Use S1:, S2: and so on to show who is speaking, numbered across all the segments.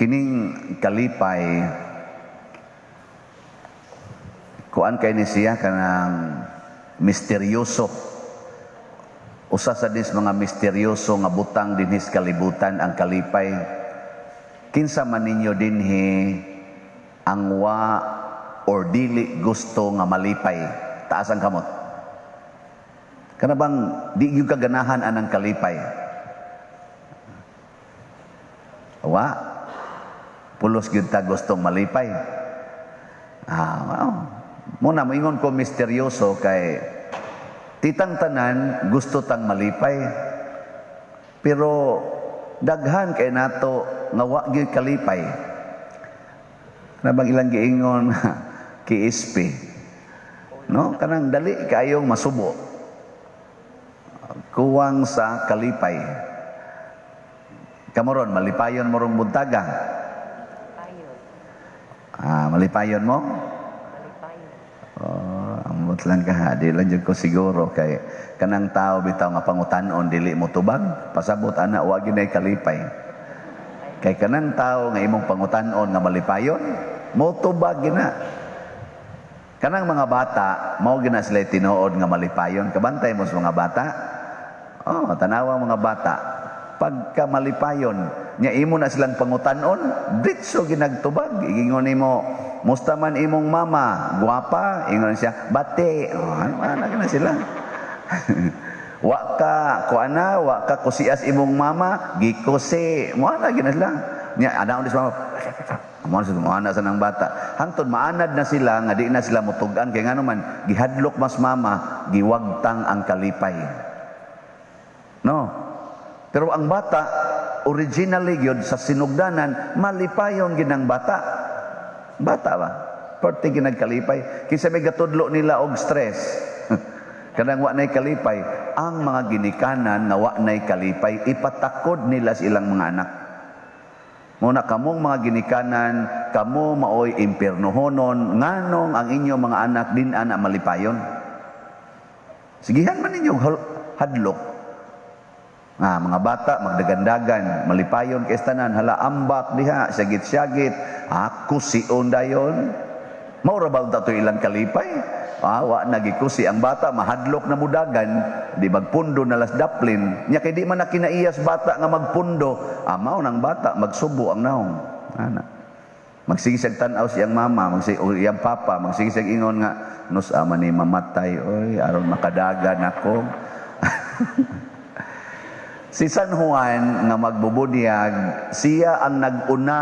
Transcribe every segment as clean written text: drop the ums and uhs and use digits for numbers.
S1: Kining kalipay, kuan kay ni siya, kanang misteryoso. Usa sa dis mga misteryoso nga butang dinhi sa kalibutan ang kalipay. Kinsa man ninyo dinhi ang wa or dili gusto nga malipay? Taas ang kamot. Kana bang di gyud ka ganahan anang kalipay? Wa. Pulos gyud ta gustong malipay. Ah, wow. Muna moingon ko misteryoso kay titang tanan gusto tang malipay. Pero daghan kay nato nga wa gyud kalipay. Kana bang ilang giingon kiispi? No, kanang dali kayong masubo. Kuwang sa kalipay. Kamo ron, malipayon mo rong buntaga?
S2: Malipayon.
S1: Ah, malipayon mo?
S2: Malipayon.
S1: Oh, ambot lang ka, di lang jud ko siguro kay kanang tao bitaw nga pangutan-on dili mo tubag, pasabot ana wa gyud nay kalipay. Kay kanang tao nga imong pangutan-on nga malipayon, mo tubag gina. Kanang mga bata, mao gina sila tinuod nga malipayon. Kabantay mo sa mga bata. Oh, tanawa mga bata. Pagka malipayon, nya imo na silang pangutan-on, diretso ginagtubag. Ingon nimo, "Musta man imong mama? Gwapa?" Ingon siya, "Bate." Oh, ano, ano na sila. Wa ka kuana, wa ka kusias imong mama, gikusi. Mo na gina sila. Nya ana sa mama. Mo na sila, mo sa nang bata. Hangtod maanad na sila nga di na sila mutug-an kay ngano man gihadlok mas mama, giwagtang ang kalipay. No. Pero ang bata originally gyud sa sinugdanan malipayon gid ang bata. Bata ba? Perti ginagkalipay. Kinsa may gatudlo nila og stress? Kanang wa nay kalipay, ang mga ginikanan nga wa nay kalipay ipatakod nila sa ilang mga anak. Muna kamong mga ginikanan, kamo maoy impiernohonon, nganong ang inyong mga anak din ana malipayon. Sigihan man ninyo hadlok. Ah, mga bata magdagandagan, malipayon kay tanan, hala ambak diha, syagit-syagit, ako sion dayon. Mao ra ba to ilang kalipay? Ah, wa nagikusi ang bata, mahadlok na mudagan, di magpundo na las daplin. Nya kay di man na kinaiyas bata nga magpundo, ah, mao nang bata magsubo ang naong. Ana. Magsige siyang tan-aw siyang mama, magsige o iyang papa, magsige siyang ingon nga nus ama ni mamatay oy aron makadagan ako. Si San Juan nga magbubunyag, siya ang nag-una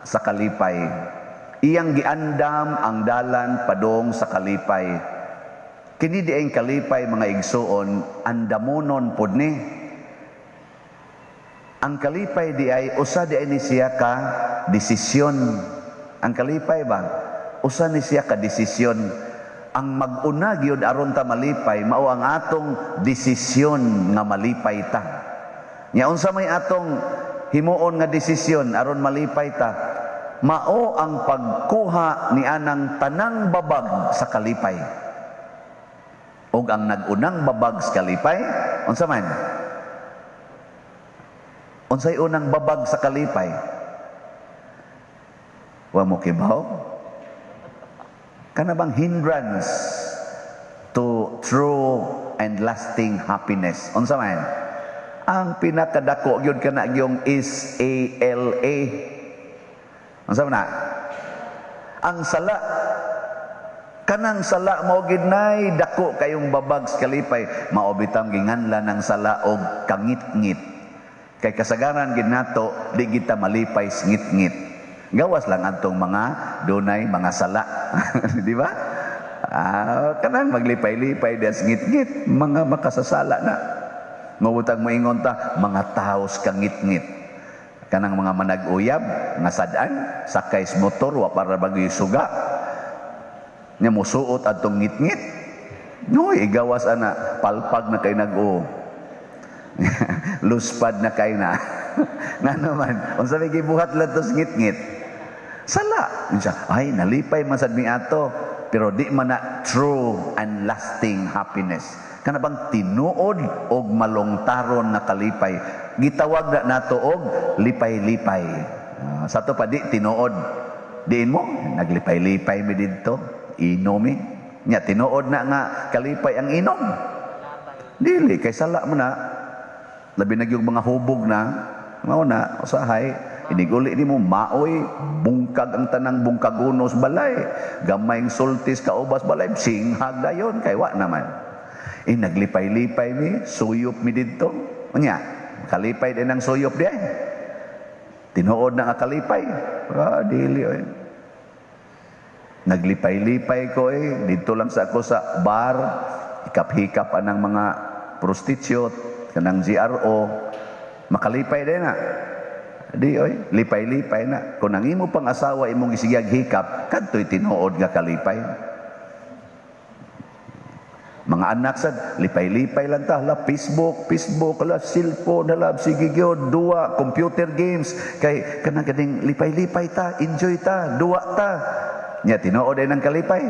S1: sa kalipay. Iyang giandam ang dalan padong sa kalipay. Kini di ang kalipay, mga igsuon, andamonon pod ni. Ang kalipay di ay usa di ay ni siya ka desisyon. Ang kalipay ba? Usa ni siya ka desisyon. Ang mag-una gyud aron ta malipay mao ang atong desisyon nga malipay ta. Nya unsa may atong himuon nga desisyon aron malipay ta? Mao ang pagkuha ni anang tanang babag sa kalipay. Ug ang nag-unang babag sa kalipay, unsa man? Unsay unang babag sa kalipay? Wa mo kibaw? Kana bang hindrance to true and lasting happiness? Unsa man? Ang pinakadako gyud kana gyung is A L A. Unsa man na? Ang sala. Kanang sala mao gid nay dako kayong babag sa kalipay. Mao bitang ginganlan ng sala og kangitngit. Kay kasagaran gid nato di kita malipay sa ngitngit. Gawas lang antong mga dunay mga sala. Di ba? Ah, kanang maglipay-lipay des ngitngit, mga makasasala na. Mabutang moingon ta mga taos kangitngit. Kanang mga manag-uyab nga sad-an sakay sa motor wa para bagoy suga. Nya musuot adtong ngitngit. Noy, igawas ana, palpag na kay nag-o. Luspad na kay na. Nga naman, unsa may gibuhat lang tos ngitngit? Sala. Unsa, ay nalipay man sad mi ato, pero di man na true and lasting happiness. Kana bang tinuod og malungtaron na kalipay? Gitawag na nato og lipay-lipay. Sa to pa di tinuod. Diin mo naglipay-lipay mi didto, inom mi. Nya tinuod na nga kalipay ang inom? Dili, kay sala mo na. Labi na yung mga hubog na, mao na usahay iniguli nimo maoy bungkag ang tanang bungkagunos balay, gamay sultis kaubas balay, singhag dayon kay wa naman. Eh, naglipay-lipay mi, suyop mi didto. Unya, kalipay din ang suyop di ay. Tinuod na nga kalipay? Ah, dili oy. Naglipay-lipay ko eh, dito lang sa ako sa bar, hikap-hikap anang mga prostitute, kanang GRO, makalipay din na? Di oy, lipay-lipay na. Kung ang imo pang asawa imong gisigag hikap, kadto'y tinuod nga kalipay. Mga anak sad, lipay-lipay lang ta, hala Facebook, Facebook, hala cellphone, hala sige gyud, duwa, computer games, kay kanang kaning lipay-lipay ta, enjoy ta, duwa ta. Nya tinuod ay ng kalipay?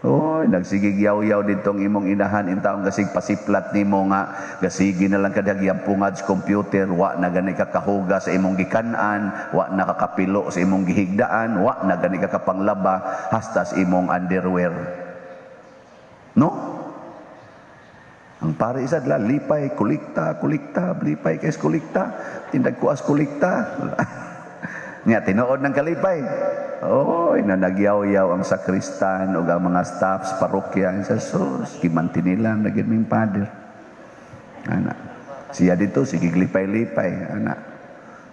S1: Oy, nagsigig yaw-yaw ditong imong inahan intawong gasig pasiplat nimo nga gasigi na lang kadag pungad sa computer, wa na gani ka kahuga sa imong gikan-an, wa na ka kapilo sa imong gihigdaan, wa na gani ka kapanglaba hasta sa imong underwear. No? Ang pare isa la lipay, kulikta, kulikta, lipay kay kulikta, tindag kuas kulikta. Nya tinuod ng kalipay? Oy, na nagyaw-yaw ang sakristan o ang mga staffs parokya sa sus, gimantinilan na gyud ming father. Ana. Siya dito sige lipay-lipay, ana.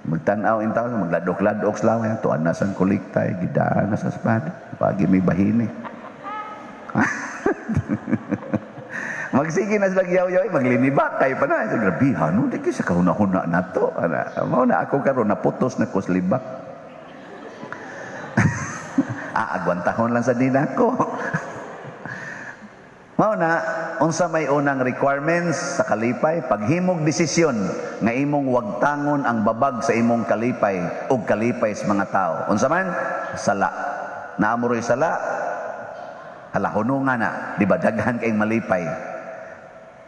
S1: Magtan-aw in taon, magladok-ladok sila, tuan na sang kulikta, gidaan na sa father. Pagi may bahini. Magsige na sila yaw-yaw, maglinibak kay pa na. Grabe, ano, di sa kahuna-huna na to. Ana, mao na ako karon naputos na ko sa libak. Agwantahon lang sa din ako. Mao na, unsa may unang requirements sa kalipay? Paghimog desisyon nga imong wagtangon ang babag sa imong kalipay ug kalipay sa mga tao. Unsa man? Sala. Naamuroy sala? Hala, hununga na. Di ba daghan kayong malipay?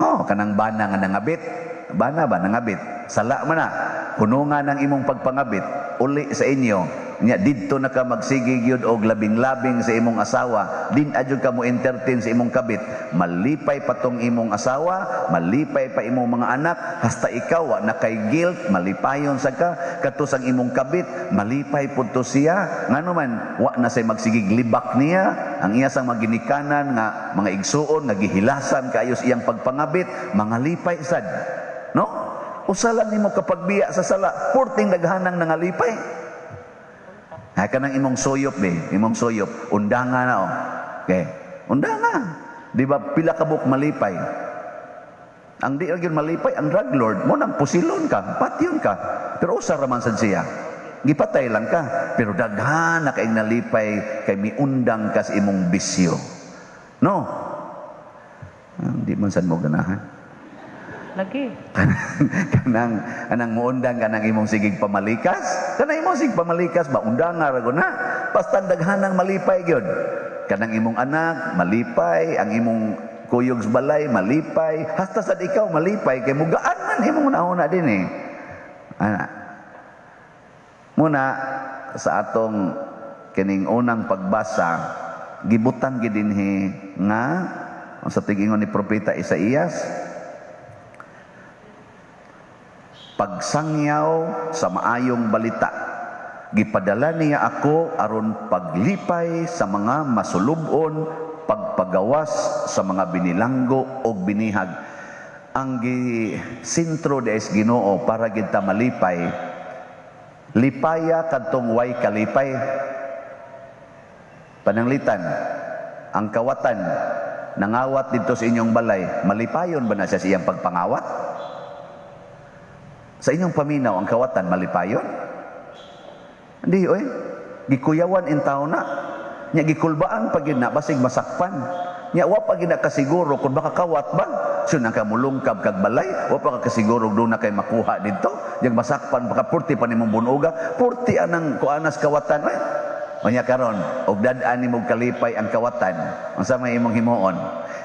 S1: Oh, kanang bana nga nangabit. Bana ba nangabit? Sala man na. Hununga ng imong pagpangabit. Uli sa inyo. Nya didto na ka magsige gyud og labing-labing sa imong asawa. Din adyo ka mo entertain sa imong kabit. Malipay pa tong imong asawa, malipay pa imong mga anak, hasta ikaw wa na kay guilt, malipayon sa ka kadto sang imong kabit, malipay pud to siya. Ngano man wa na say magsigig libak niya, ang iya sang maginikanan nga mga igsuon nga gihilasan kaayo sa iyang pagpangabit, mga lipay sad. No? Usa lang nimo kapagbiya sa sala, purting daghanang nangalipay. Ha, kanang imong suyop be, imong suyop, undanga na oh. Okay. Undanga. Di ba pila ka buok malipay? Ang di ra gyud malipay ang drug lord, mo nang pusilon ka, patyon ka. Pero usa ra man sad siya. Gipatay lang ka, pero daghan na kaing nalipay kay miundang ka sa imong bisyo. No? Di man sad mo ganahan.
S2: Lagi.
S1: Kanang anang muundang kanang imong sigig pamalikas, kanang imong sigig pamalikas ba, undanga ra gud na, basta daghanang malipay gyud. Kanang imong anak malipay, ang imong kuyog sa balay malipay, hasta sad ikaw malipay kay mugaan man imong una din eh. Ana muna sa atong kining unang pagbasa, gibutan gid dinhi nga sa tig-ingon ni propeta Isaías, pagsangyaw sa maayong balita. Gipadala niya ako aron paglipay sa mga masulubon, pagpagawas sa mga binilanggo og binihag. Ang gisentro di is Ginoo para gid ta malipay. Lipaya kadtong way kalipay. Pananglitan, ang kawatan nangawat didto sa inyong balay, malipayon ba na siya sa iyang pagpangawat? Sa inyong paminaw, ang kawatan, malipayon? Hindi, oy. Gikuyawan in tao na. Nya gikulbaan pag yun na, basig masakpan. Nya wa pa gyud na kasiguro kung baka kawat ba. So nang kamulungkab kag balay, wa pa ka kasiguro doon na kay makuha didto. Yang masakpan baka purti pa nimong bunuga, purti anang kuanas kawatan. Eh. Unya karon, og dad-an nimo kalipay ang kawatan, unsa may imong himuon?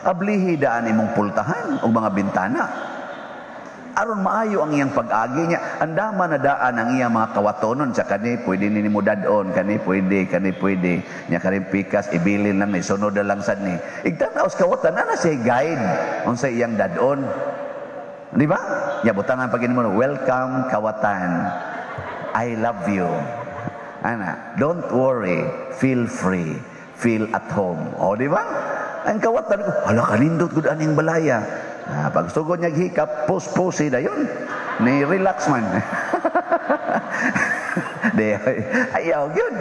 S1: Ablihi daan imong pultahan og mga bintana. Aron maayo ang iyang pag-agi niya, andama na daan ang iyang mga kawatonon sa kani pwede ni nimo dad-on, kani pwede, kani pwede. Nya kani pikas ibilin lang ni, sunod na lang sad ni. Igtan-aw sa kawatan ana siya guide unsa iyang dad-on. Di ba? Nya butangan pag mo, "Welcome, kawatan. I love you." Ana, "Don't worry, feel free, feel at home." O, di ba? Ang kawatan ko, hala, kanindot gud aning balaya. Ah, pag sugod niya hikap, pus-pusi dayon. Ni relax man. Di, ayaw yun.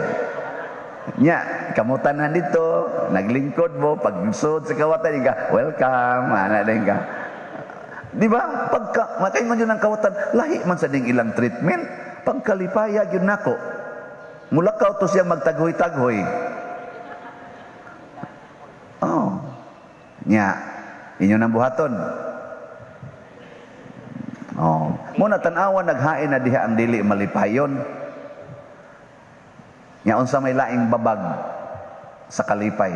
S1: Nya, kamutan na dito, naglingkod mo, pag sud sa kawatan, ka, "Welcome," ana din ka. Di ba? Pagka, makaingon yun ang kawatan, lahi man sa ding ilang treatment. Pagkalipaya yun nako. Mulakaw to siya magtaghoy-taghoy. Oh. Nya, inyo nang buhaton. Oh. Muna tan-awa, naghain na diha ang dili malipayon. Nya unsa may laing babag sa kalipay?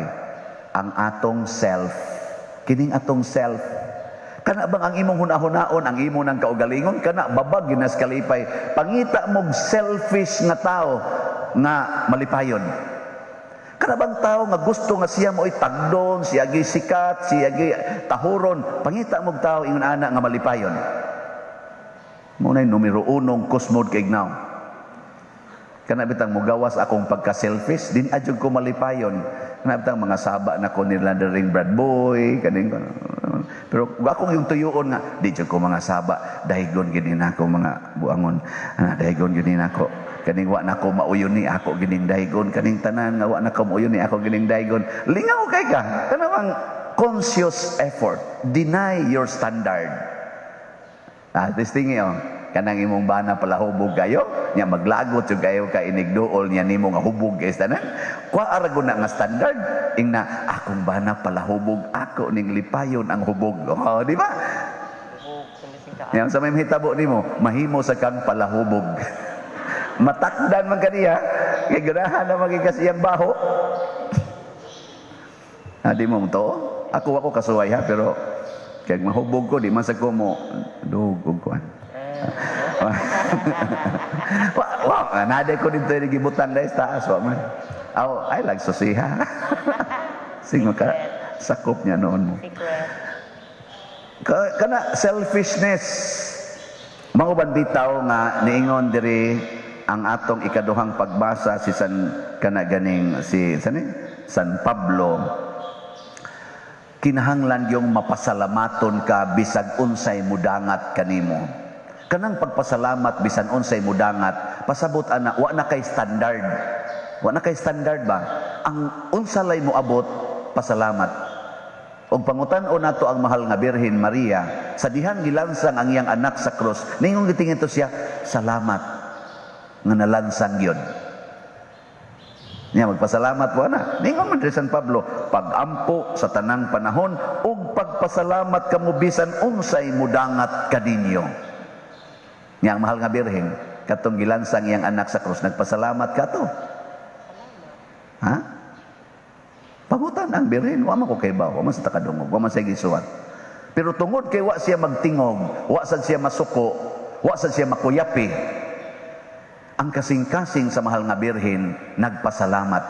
S1: Ang atong self. Kining atong self. Kana bang ang imong hunahunaon, ang imo ng kaugalingon, kana babag ginas kalipay. Pangita mog selfish nga tao nga malipayon. Kana bang tao nga gusto nga siya mo'y tagdon, siya gi sikat, siya gi tahuron, pangita mog tao ingon ana nga malipayon. Mao na'y numero unong kusmod kay ignaw. Kana bitang mugawas akong pagka-selfish, din adyo ko malipayon. Kana bitang mga saba na ko nila ring Brad Boy, kaning pero akong yung tuyuon nga di jud ko mga saba, dahigon gid nako mga buangon. Ana, dahigon gid nako. Kaning wa nako mauyon ni ako gining dahigon, kaning tanan nga wa nako mauyon ni ako gining dahigon. Lingaw kay ka. Kana bang conscious effort, deny your standard. Ah, testing oh. Kanang imong bana palahubog kayo, nya maglagot jud kayo ka inigduol niya nimo nga hubog kay tanan. Kuha ra na nga standard, ingna akong bana palahubog, ako ning lipayon ang hubog. Oh, di ba? Yan sa may mahitabo nimo, mahimo sa kang palahubog. Matakdan man kaniya, kay ganahan na magikas iyang baho. Ah, di mo to? Ako ako kasuway ha, pero kay mahubog ko, di man sa ko mo dugog kuan. Wa wa nade ko dito gibutan dahil sa taas, wa man. Aw, ay lag susiha. Sige ka sakop niya noon mo.
S2: Secret.
S1: Kana selfishness. Mga uban bitaw nga niingon diri ang atong ikaduhang pagbasa, si San kana ganing si sani San Pablo, kinahanglan yung mapasalamaton ka bisag unsay mudangat kanimo. Kanang pagpasalamat bisan unsay mudangat, pasabot ana wa na kay standard. Wa na kay standard ba? Ang unsa lay moabot, pasalamat. Og pangutan-on nato ang mahal nga Birhen Maria, sa dihang gilansang ang iyang anak sa krus, ningon gitingin to siya, "Salamat nga nalansang gyud." Niya magpasalamat po na. Ningon man diri San Pablo, pag-ampo sa tanang panahon ug pagpasalamat kamo bisan unsay mudangat kaninyo. Niya ang mahal nga Birhen, katong gilansang iyang anak sa krus, nagpasalamat ka to. Ha? Pangutan ang Birhen, wa man ko kay ba, wa man sa takadungog, wa man sa gisuwat. Pero tungod kay wa siya magtingog, wa sad siya masuko, wa sad siya makuyapi, ang kasing-kasing sa mahal nga Birhen nagpasalamat.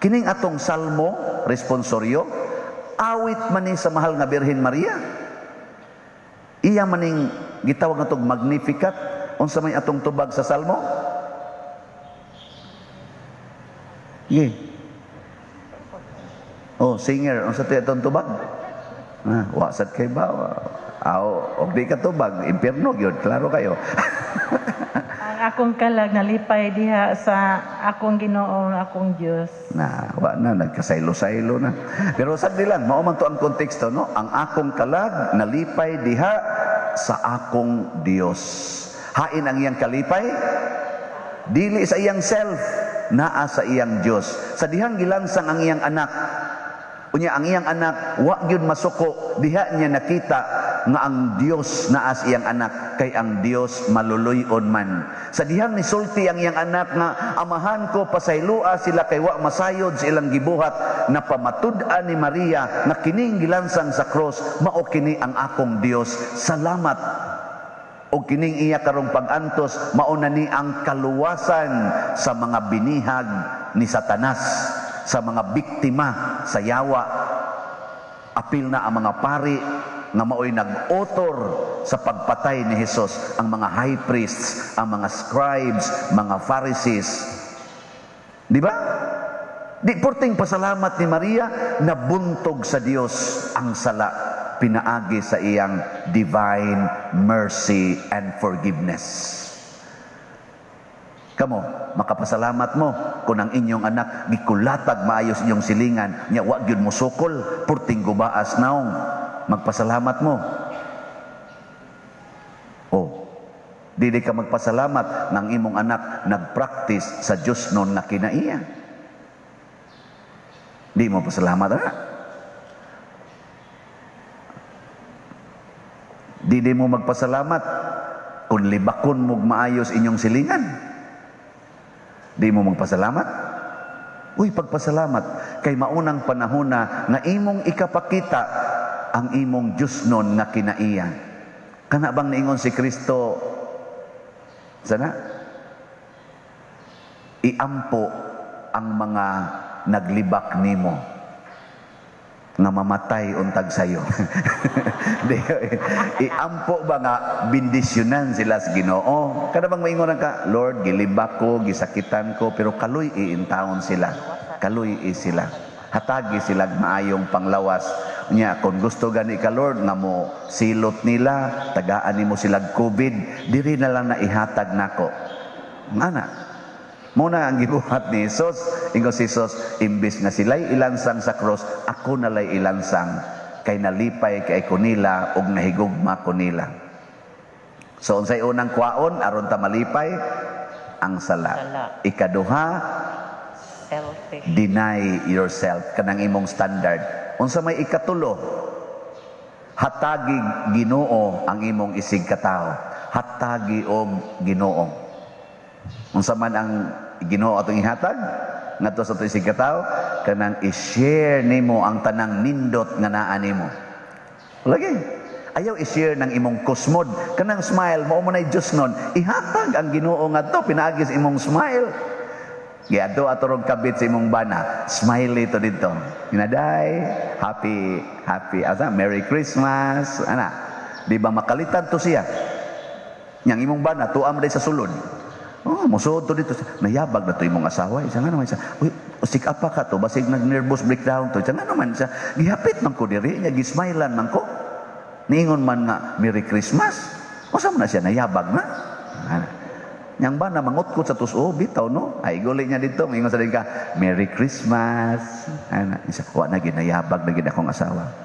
S1: Kining atong salmo, responsoryo, awit man ni sa mahal nga Birhen Maria. Iya maning gitawag natong Magnificat. Unsa may atong tubag sa salmo? Ye. Oh, singer, unsa ti atong tubag? Ah, wa sad kay ba? Aw, og di ka tubag, impierno gyud, klaro kayo.
S2: Ang akong kalag nalipay diha sa akong Ginoo, akong Dios.
S1: Na, wa na, nagkasaylo-saylo na. Pero sad lang, mao man to ang konteksto, no? Ang akong kalag nalipay diha sa akong Dios. Hain ang iyang kalipay? Dili sa iyang self, naa sa iyang Dios. Sa dihang gilansang ang iyang anak, unya ang iyang anak wa gyud masuko, diha niya nakita nga ang Dios naa sa iyang anak, kay ang Dios maluluy-on man. Sa dihang nisulti ang iyang anak nga, "Amahan ko, pasayloa sila kay wa masayod sa ilang gibuhat," na pamatud-an ni Maria nga kining gilansang sa cross mao kini ang akong Dios. Salamat. Ug kining iya karong pag-antos, mao na ni ang kaluwasan sa mga binihag ni Satanas, sa mga biktima sa yawa. Apil na ang mga pari nga maoy nag-author sa pagpatay ni Jesus, ang mga high priests, ang mga scribes, mga Pharisees. Di ba? Di porting pasalamat ni Maria, nabuntog sa Dios ang sala pinaagi sa iyang divine mercy and forgiveness. Kamo, makapasalamat mo kung ang inyong anak gikulatag maayos inyong silingan, nya wa gyud mo sukol, purting gubaas naong. Magpasalamat mo. Oh, dili ka magpasalamat ng imong anak nagpractice sa Diyos nun nga kinaiya. Di mo pasalamat ana. Dili mo magpasalamat kung libakon mo maayos inyong silingan. Di mo magpasalamat? Uy, pagpasalamat kay maunang panahon na nga imong ikapakita ang imong Diyos nun nga kinaiya. Kana bang niingon si Kristo sana? Iampo ang mga naglibak nimo nga mamatay untag sayo. Di, iampo ba nga bendisyonan sila sa Ginoo? Kada bang maingon ka, "Lord, gilibak ko, gisakitan ko, pero kaluy iintawon sila. Kaluy i sila. Hatagi sila maayong panglawas." Nya kung gusto gani ka, Lord, nga mo silot nila, tagaan nimo sila COVID, diri na lang na ihatag nako. Ngana. Muna ang gibuhat ni Jesus, ingon si Jesus, imbis nga sila'y ilansang sa cross, ako nalay ilansang, kay nalipay kay ko nila ug nahigugma ko nila. So unsay unang kwaon aron ta malipay? Ang sala.
S2: Sala.
S1: Ikaduha,
S2: Selfish.
S1: Deny yourself, kanang imong standard. Unsa may ikatulo? Hatagi Ginoo ang imong isig katawo. Hatagi og Ginoo. Unsa man ang Ginoo atong ihatag ngadto sa atong isig katawo? Kanang i-share nimo ang tanang nindot nga naa nimo. Lagi. Ayaw i-share ng imong kusmod. Kanang smile, mao mo na'y Diyos nun. Ihatag ang Ginoo ngadto pinaagi sa imong smile. Giadto ato rong kabit sa imong bana. Smiley to dito. Inaday, happy, happy, asa, Merry Christmas. Ana, di ba makalitan to siya? Yang imong bana, tuam day sa sulod. Oh, musuod to dito. Nayabag na to imong asawa. Isa nga naman siya. "Uy, usik apa ka to? Basig nag-nervous breakdown to." Isa nga naman siya. "Gihapit man ko diri. Nya, gismailan man ko. Niingon man nga, Merry Christmas. Unsa man na siya, nayabag na?" Ana. Yang ba na mangutkot sa tuso, bitaw no? Ay, guli niya dito. Mingon sa din ka, "Merry Christmas." Ana, isa, "Wa na ginayabag na gid akong asawa.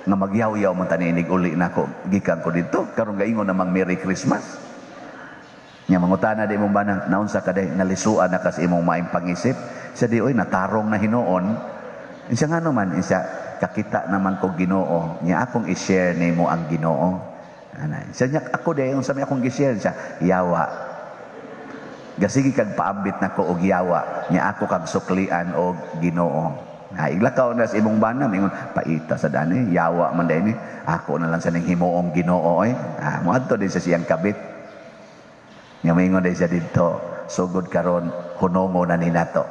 S1: Nga magyaw-yaw man taninig uli na ako. Gikan ko dito. Karon gaingon namang Merry Christmas." Nya mangutana di imong bana, "Naunsa ka day, nalisuan na kas imong maing pangisip?" Siya di, "Oy, natarong na hinuon." Siya nga naman, siya, "Kakita naman ko Ginoo, nya akong i-share nimo ang Ginoo." Ana, siya niya, "Ako day, unsa may akong gi-share?" Siya, "Yawa. Gasigi kag paambit nako og yawa, nya ako kag suklian og Ginoo." Ha, iglakaw na sa imong bana, mingon, "Paita sa dani, yawa man day ni, ako na lang sa ning himuong Ginoo oy." Ah, moadto din sa siyang kabit. Nya moingon day siya didto, "Sugod karon hunongo na ni nato.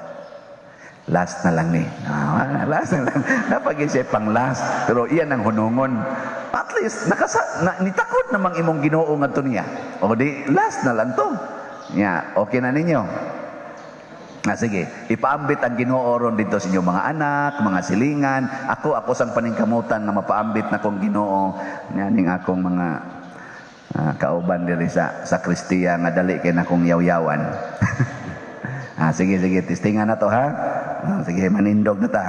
S1: Last na lang ni." Ah, last na lang. Napagin siya pang last, pero iyan ang hunongon. At least nakasa na, nitakod namang imong Ginoo ngadto niya. O di last na lang to. Ya, okay na ninyo. Ah, sige, ipaambit ang Ginoo ron dito sa inyong mga anak, mga silingan. Ako, ako sang paningkamutan na mapaambit na kong Ginoo nganing akong mga kauban diri sa sakristiya nga dali kay na kong yaw-yawan. Sige, sige, testingan na to ha. Sige, manindog na ta.